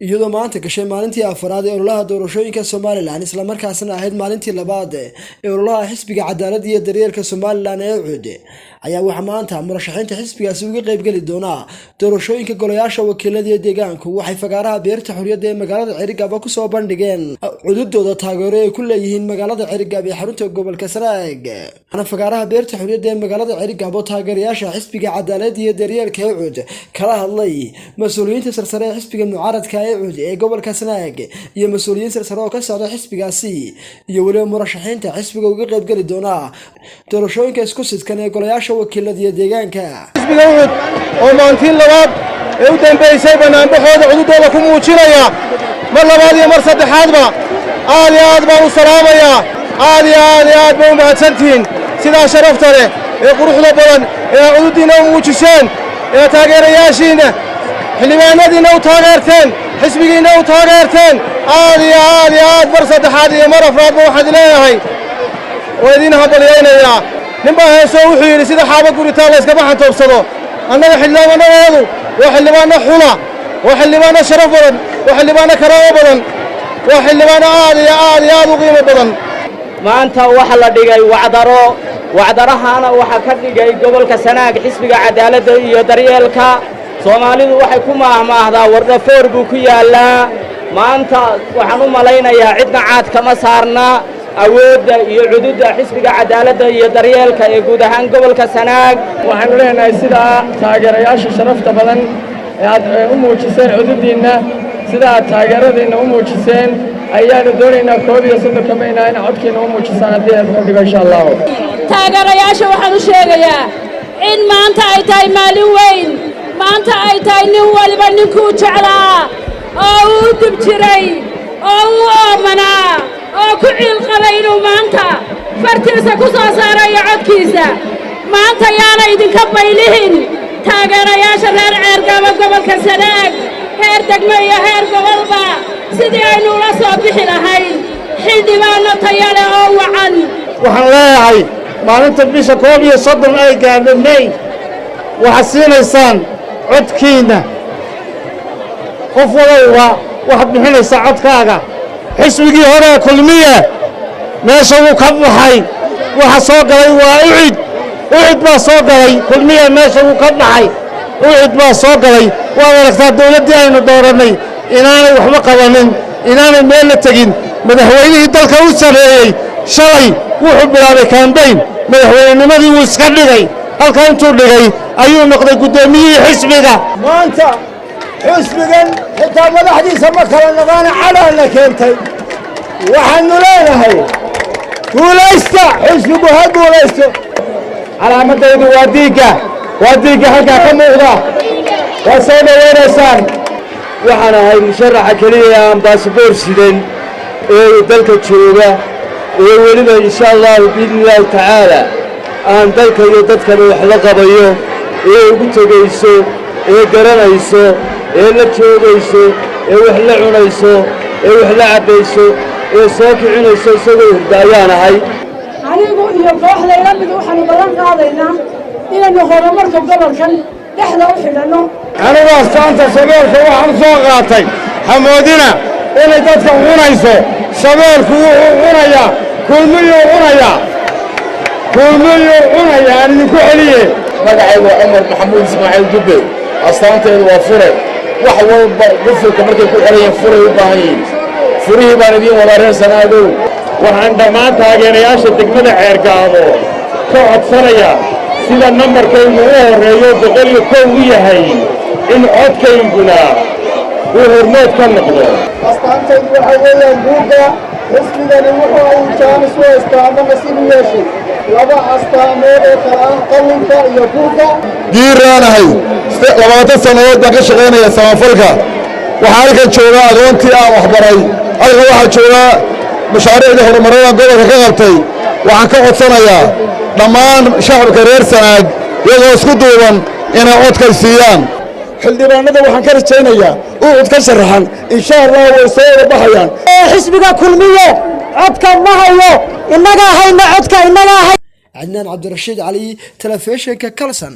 Iyadoo maanta gashay maalintii afaraad ee ololaha doorashooyinka Somaliland, islamarkaasna ahayd maalintii labaad ee ololaha xisbiga Cadaaladda iyo Daryeelka Somaliland ee UCID, ayaa waxaa maanta murashaxiinta xisbigaasi uga qeybgeli doonaa doorashooyinka golayaasha wakiilada iyo deegaanku waxay fagaaraha Beerta Xorriyadda ee magaalada Cerigaba kusoo bandhigeen cududooda taageero ay ku leeyihiin magaalada Cerigab ee xarunta gobolka Sanaag. Waxaana fagaaraha Beerta Xorriyadda ee magaalada Cerigabo taageerayaasha xisbiga Cadaaladda iyo Daryeelka ee UCID kala hadlay mas-uuliyiinta sarsare ee xisbiga mucaaradka ee UCID ee gobolka Sanaag iyo mas-uuliyiin sarsare oo ka socda xisbigaasi iyo weliba murashaxiinta xisbiga uga qeybgeli doonaa doorashooyinka isku sidkan ee golayaasha wakiilada iyo deegaanka. Xisbiga UCID oo maalintii labaad ee u dambaysay bannaanbaxooda cududooda ku muujinaya, mar labaad iyo mar saddexaadba aad iyo aad baan u salaamayaa. Aad iyo aad iyo aad ba u mahadsantihiin sidaa sharafta leh ee quruxda badan ee aad cududdiinna u muujiseen, ee taageerayaashiinna, xildhibaanadiinna u taageerteen, xisbigiinna u taageerteen. Aad iyo aad iyo aad, mar saddexaad iyo mar afraadba waxaad leeyahay waa idiin hambalyaynayaa. Nin baa heesoo wuxuu yidhi: "Sida xaabo guritaan layskama xantoobsado." Annaga xildhibaanadoodu waa xildhibaanno xula, waa xildhibaanno sharaf badan, waa xildhibaanno karaamo badan, waa xildhibaanno aad iyo aad iyo aad u qiimo badan. Maanta waxa la dhigay wacdaro. Wacdarahana waxaa ka dhigay gobolka Sanaag xisbiga Cadaaladda iyo Daryeelka. Soomaalidu waxay ku maahmaahdaa: "Wardhafoor buu ku yaallaa." Maanta waxaan u malaynayaa cidna caad kama saarna awoodda iyo cududda xisbiga Cadaaladda iyo Daryeelka ee guud ahaan gobolka Sanaag. Waxaanu leenahay, sidaa taageerayaasha sharafta badan ee aad u muujiseen cududdiinna, sida aad taageeradiinna u muujiseen, ayaanu doonaynaa 31-ka Mayna in codkiinna u muujisaan, haddii aad ka dhigo, insha Allahu. Taageerayaasha waxaan u sheegayaa in maanta ay tahay maalin weyn, maanta ay tahay nin waliba ninkuu jeclaa oo uu dib jiray oo uu oomanaa oo ku ciilqabay inuu maanta fartiisa ku soo saarayo codkiisa. Maanta yaana idinka baylihin taageerayaasha reer Ceergaabo, gobolka Sanaag, heer degmo iyo heer gobolba, sidii aynu ula soo bixi lahayn xildhibaanno taya leh oo wacan. Waxaan leeyahay, maalinta bisha 31 ay gaadho May, waxaad siinaysaan codkiinna. Qof walowba waxaad bixinaysaa codkaaga. Xisbigii hore Kulmiye meesha wuu ka baxay. Waxa soo galay waa UCID. UCID baa soo galay. Kulmiye meesha wuu ka baxay, UCID baa soo galay. Waad aragtaa dawladdii aynu doorannay inaanay waxba qabanin, inaanay meel la tegin. Madaxweynihii dalka u sameeyey shalay wuxuu bilaabay campaign. Madaxweynenimadii wuu iska dhigay. Halka intuu dhigay ayuu noqday guddoomiyihii xisbiga. Maanta xisbigan xitaa madaxdiisa ma kala naqaana, cadaanna keentay. Waxaannu leenahay: guulaysta, xisbigu ha guulaysto. Calaamadaydu waa diigga, waa diigga halkaa ka muuqda. Waad soo dhowaynaysaan. Waxaan ahay musharaxa keliya aan baasboor sidan ee dalka jooga, ee weliba, insha Allahu, biidni Illaahi tacaala, aan dalka iyo dadkana wax la qabayo, ee ugu tegayso, ee garanayso, ee la joogayso, ee wax la cunayso, ee wax la cabbayso, ee soo kicinayso isagoo hurda ayaan ahay. Anigu iyo kooxdayla mid waxaanu ballan qaadaynaa inaynu horumarka gobolkan dhexda u xidhanno. Anigu astaanta shabeelka waxaan soo qaatay, hamoodina inay dadka cunayso. Shabeelku wuxuu cunayaa Kulmiyuu cunayaa, Kulmiyuu cunayaa. Aan idinku celiye. Magacaygu waa Cumar Maxamuud Ismaaciil Dubbe. Astaanteedu waa fure. Wax walba qufulka markay ku xidhan furay u baahan yihiin. Furihii baan idiin wadaa, reer Sanaagow. Waxaan dhammaan taageerayaasha degmada Ceergaabo ka codsanayaa, sida nambarkaygu u horreeyo 101 u yahay, in codkayguna uu hormood ka noqdo. Astaantaydu waxaa weeyaan buugga. Xisbigani wuxuu uu jaanis u haystaa ama nasiib u yeeshay laba astaamood oo kala ah qalinka iyo buugga. Giiraanahay, 20 sannadood baan ka shaqaynaya samafalka. Waxaa halkan joogaa agoontii aan waxbaray. Halkan waxaa joogaa mashaariicdii horumarradan gobolka ka qabtay. Waxaan ka codsanayaa dhammaan shacabka reer Sanaag, iyagoo isku duuban, inay codkay siiyaan. Xildhibaanada waxaan ka rajaynayaa UCID ka sharaxan, insha Allah, way soo wada baxayaan. Xisbiga Kulmiye codka ma hayo, innagaa hayna codka, innagaa hay. Cadnaan Cabdirashiid Cali, telefishinka Kalson.